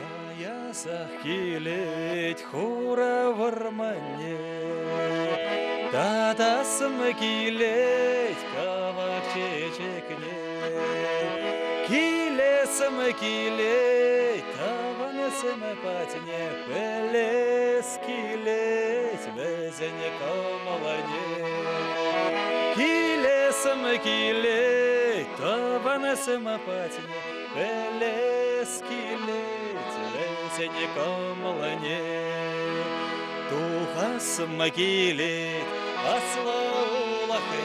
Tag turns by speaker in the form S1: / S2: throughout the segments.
S1: Каясах килет хура вӑрманне, Татасӑм килет кӑвак чечекне. Килесӗм килет тӑвансем патне, Пӗлес килет вӗсен кӑмӑлне. Килесӗм килет тӑвансем патне, Пӗлес килет вӗсен кӑмӑлне. Тухасӑм килет аслӑ улӑхне,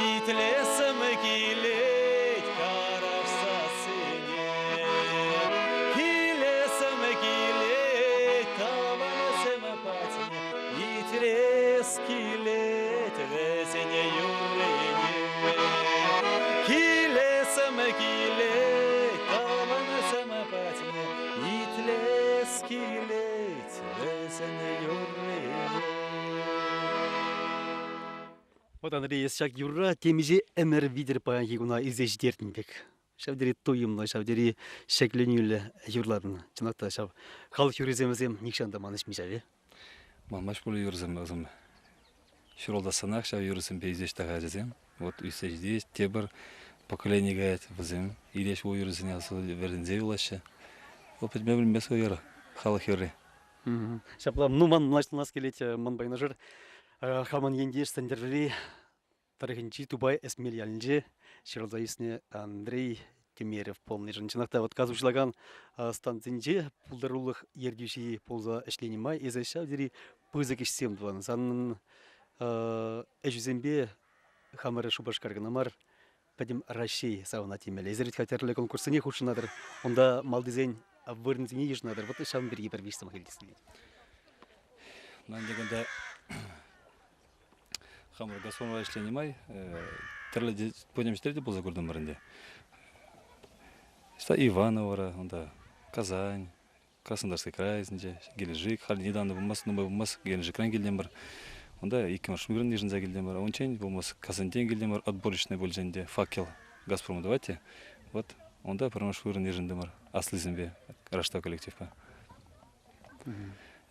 S1: Итлесӗм килет карап сассине. Килесӗм килет тӑвансем патне, Итлес килет вӗсене юррине. Килесӗм килет тӑвансем патне, Итлес. килет вӗсен юррине.
S2: Вот, Андрей, эс ҫак юрра темиҫе ӗмӗр витӗр паянхи куна илсе ҫитертӗн пек. Ҫав тери туйӑмлӑ, ҫав тери ҫӗкленӳллӗ юрлатӑн. Чӑнах та ҫав халӑх юррисем вӗсем нихҫан та манӑҫми ҫав, э?
S3: Манмасть пулӗ юрӑсем вӗсем. Ҫуралтассанах ҫав юрӑсемпе ӳсеҫ те ачасем. Вот ӳссе ҫитет, тепӗр поколени каять, вӗсем илеҫ ку юрӑсене вӗренсе юлаҫҫӗ. Вӑл пӗтме пӗлмест ку юрӑ, халӑх юрри.
S2: Ҫапла, ну ман мӑнаҫланас килет, ман юнашар хамӑн ентеш Сӗнтӗрвӗри тӑрӑхӗнчи Тупай Эсмел ялӗнче ҫуралса ӳснӗ Андрей Тюмерев пулнишӗн. Чӑнах та вот газ уҫлакан станцинче пултарулӑх ертӳҫи пулса ӗҫленӗ май эсӗ ҫав тери пысӑк ӗҫсем тӑван. Санӑн ӗҫӳсемпе хамӑр Шупашкар кӑна мар, пӗтӗм Раҫҫей савӑнать темелле. Эсир вӗт-ха тӗрлӗ конкурссене хутшӑнатӑр, унта малтисен вырӑнсене йышӑнатӑр. Вот ҫавӑн пирки пӗр виҫ сӑмах илтес килет.
S3: Ман кунта хамӑр Газпромра ӗҫленӗ май тӗрлӗ пӗтӗмӗшле те пулса куртӑмӑр ӗнтӗ. Ивановӑра, унта Казань, Краснодарский крайӗсенче, Геленджик, халь недавно пулмасть, нумай пулмасть Геленджикран килтӗмӗр. Унта иккӗмӗш вырӑн йышӑнса килтӗмӗр. Унччен пулмасть Казаньтен килтӗмӗр, отборочный пулчӗ ӗнтӗ, факел Газпром давайте. Вот унта пӗрремӗш вырӑн йышӑнтӑмӑр аслисемпе, Раштав коллективпа.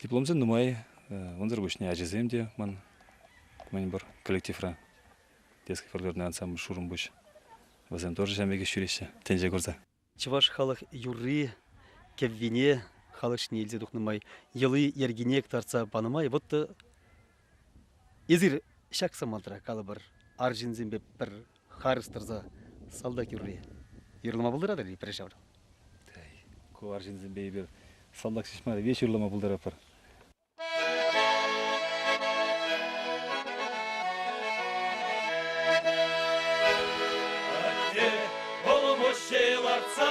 S3: Дипломсем нумай, унсӑр пуҫне ачасем те ман мӗн пур коллективра. Детский фольклорный ансамбль «Шурӑмпуҫ». Вӗсем тоже ҫав пекех ҫӳреҫҫӗ тӗнче курса.
S2: Чӑваш халӑх юрри кӗввине халӑх ҫине илсе тухнӑ май, йӑли-йӗркине кӑтартса панӑ май, вот эсир ҫак самантра, калӑпӑр, арҫынсемпе пӗр харӑс тӑрса салтак юрри юрлама пултаратӑр-и пӗр ҫавра?
S3: Ку арҫынсемпе эпир салтак ҫеҫ мар, веҫ юрлама пултаратпӑр.
S1: Атте улмуҫҫи лартса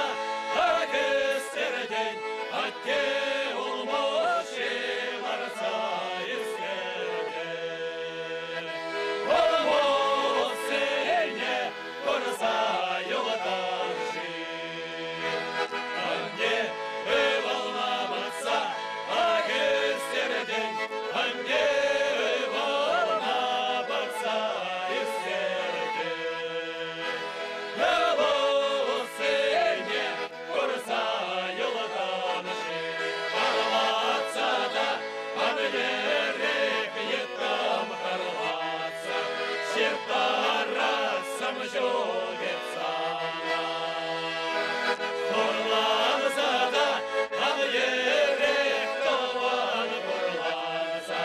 S1: ӳстертӗн, атте улмуҫҫи лартса ӳстертӗн. Улмуҫҫине курса юлтан-ши? Анне ывӑлна ватса ак ӳстертӗн, анне ывӑлна ватса ӳстертӗн. Ывӑлсене курса юлтан-ши? Карлатса та аннерех йыттӑм карлатса, ҫыртарасӑм ҫук эп сана. Хурланса та аннерех тӑван хурланса,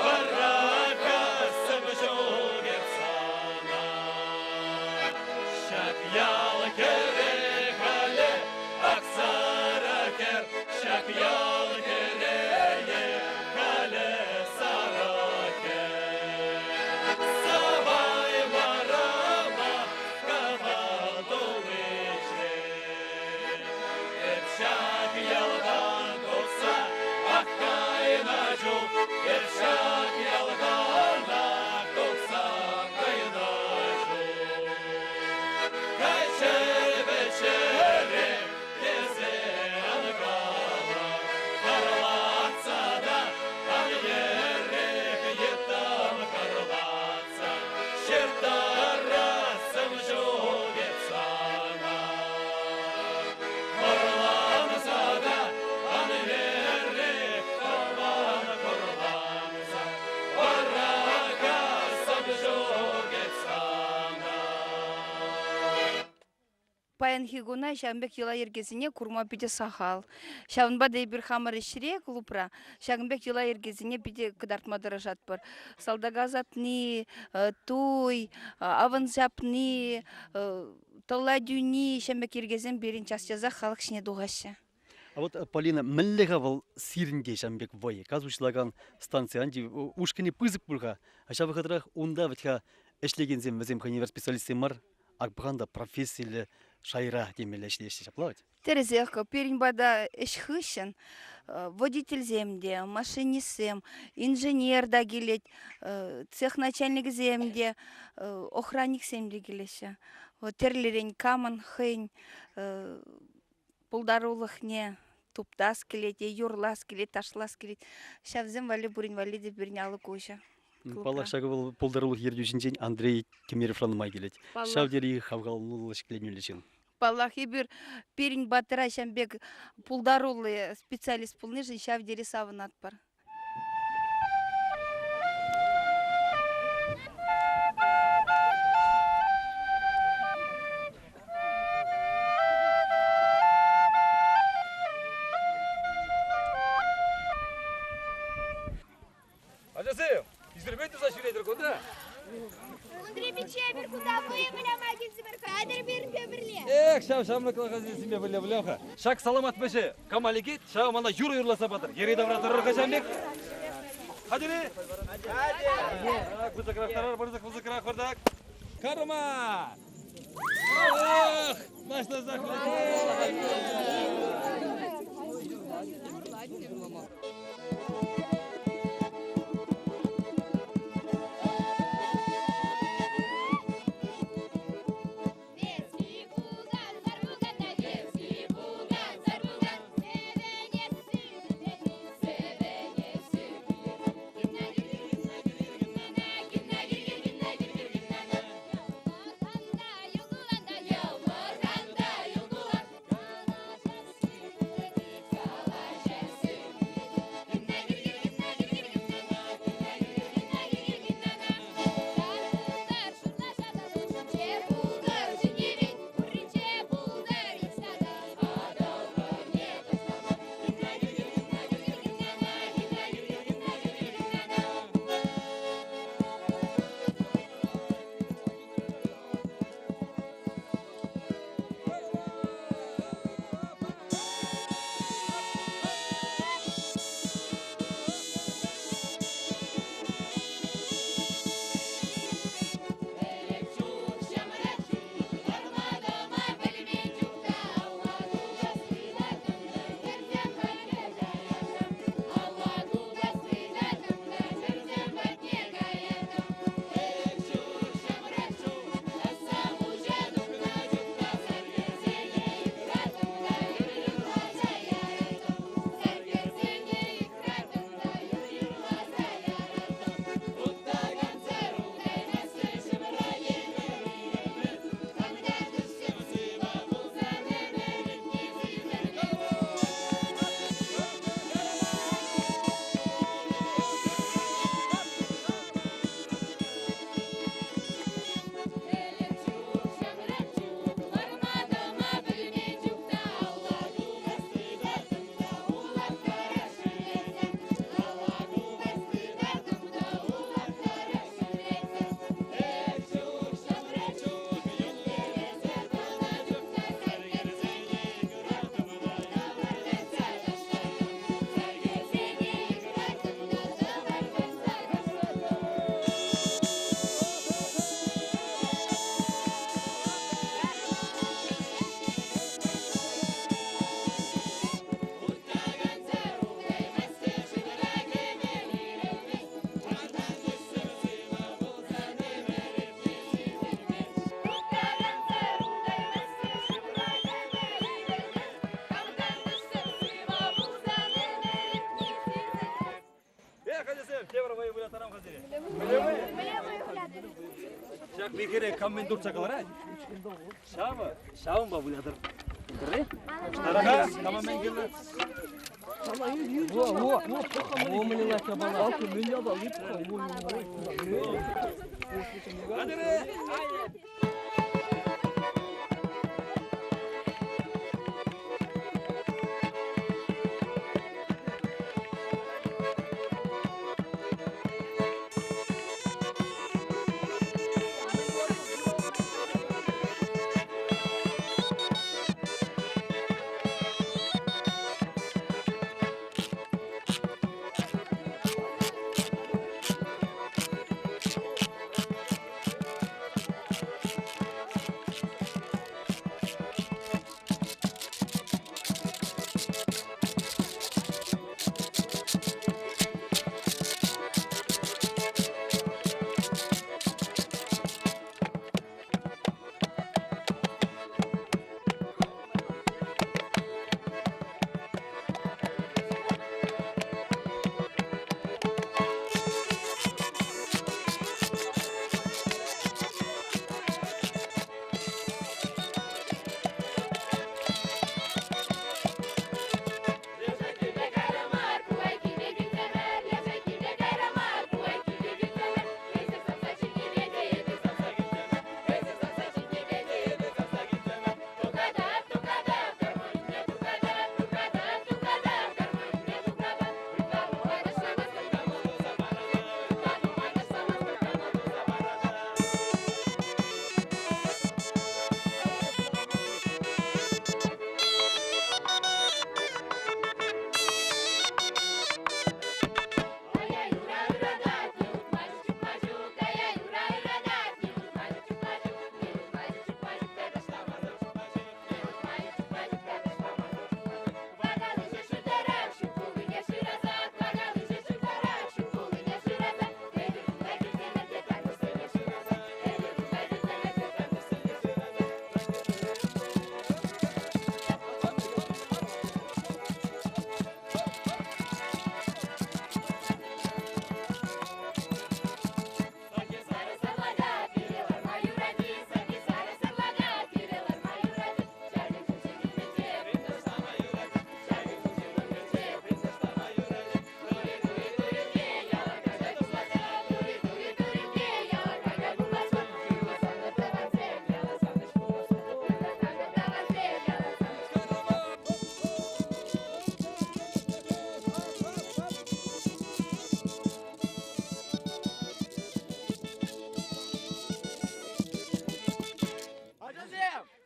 S1: вӑракасӑм ҫук эп сана. Ҫак ял хӗрӗ халӗ Аксара хӗр, ҫак ял хӗрӗ халӗ сара хӗр. Савай варама кахал туличчен. Эп ҫак ялтан тухса ах кайнӑ чух, эп ҫак ялтан ах тухса кайнӑ чух. Каҫӑр-вӗҫӗре тесе ан кала, Карлатса та ан йӗрех йыттӑм карлатса, Ҫыртарасӑм ҫук эп сана. Хурланса та ан йӗрех тӑван хурланса, Вӑракасӑм ҫук эп сана.
S4: Паянхи куна ҫавӑн пек йӑла-йӗркесене курма питӗ сахал. Ҫавӑнпа та эпир хамӑр ӗҫре, клубра, ҫакӑн пек йӑла-йӗркесене питӗ кӑтартма тӑрӑшатпӑр. Салтака ӑсатни, туй, авӑн ҫапни, тӑлла тӳни, ҫавӑн пек йӗркесем пирӗн час-часах халӑх ҫине тухаҫҫӗ.
S2: А вот, Полина, мӗнле-ха вӑл сирӗнте ҫавӑн пек вӑй? Газ уҫлакан станци анчи ушкӑнӗ пысӑк пуль-ха. А ҫав вӑхӑтрах унта вӗт-ха ӗҫлекенсем вӗсем хӑйне евӗр специалистсем мар, ак пӑхан та профессиллӗ шайра темелле ӗҫлеҫҫӗ ҫапла вӗт?
S4: Тӗрӗсех, пирӗн пата ӗҫ хыҫҫӑн водительсем те, машинистсем, инженер та килет, цех начальникӗсем те, охранниксем те килеҫҫӗ. Вот тӗрлӗрен камӑн хӑйӗн пултарулӑхне. туптас килет, е юрлас килет, ташлас килет. Ҫавсем валли пурин валли те пирӗн алӑк уҫӑ.
S2: Паллах, ҫакӑ вӑл пултарулӑх ертӳҫинчен Андрей Тимировран нумай килет. Ҫав тери хавхалануллӑ, ҫӗкленӳллӗ ҫын.
S4: Паллах, эпир пирӗн патра ҫавӑн пек пултаруллӑ специалист пулнишӗн ҫав тери савӑнатпӑр.
S5: Ачасем, ӳсӗрмен туса ҫӳретӗр кунта.
S6: Унтри пичче эпир кунта вӑйӑ выляма килсӗмӗр. Хатӗр пирӗнпе пӗрле.
S5: Эх, ҫав ҫамрӑклӑха сисме пӗле пӗлем-ха. Ҫак саламат вӗҫӗ кама лекет, ҫав мана юрӑ юрласа патӑр. Йӗри-тавра тӑрӑр-ха ҫавӑн пек. Хатӗр-и? Хатӗр! Пысӑкрах тӑрӑр, пысӑк, пысӑкрах выртак. Карма! Ох, нашласах. Эх, ачасем, тепӗр вӑйӑ вылятарам-ха сире. Ҫак михӗре кам мӗн туртса кӑларать? Ҫавӑ, ҫавӑнпа вылятӑр. Пӗрре? Штараха, кама мӗн кирлӗ? Хатӗр-и?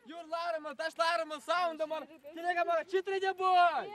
S7: Юрларӑмӑр, ташларӑмӑр, савӑнтӑмӑр. Киле кама читрӗ те пуль!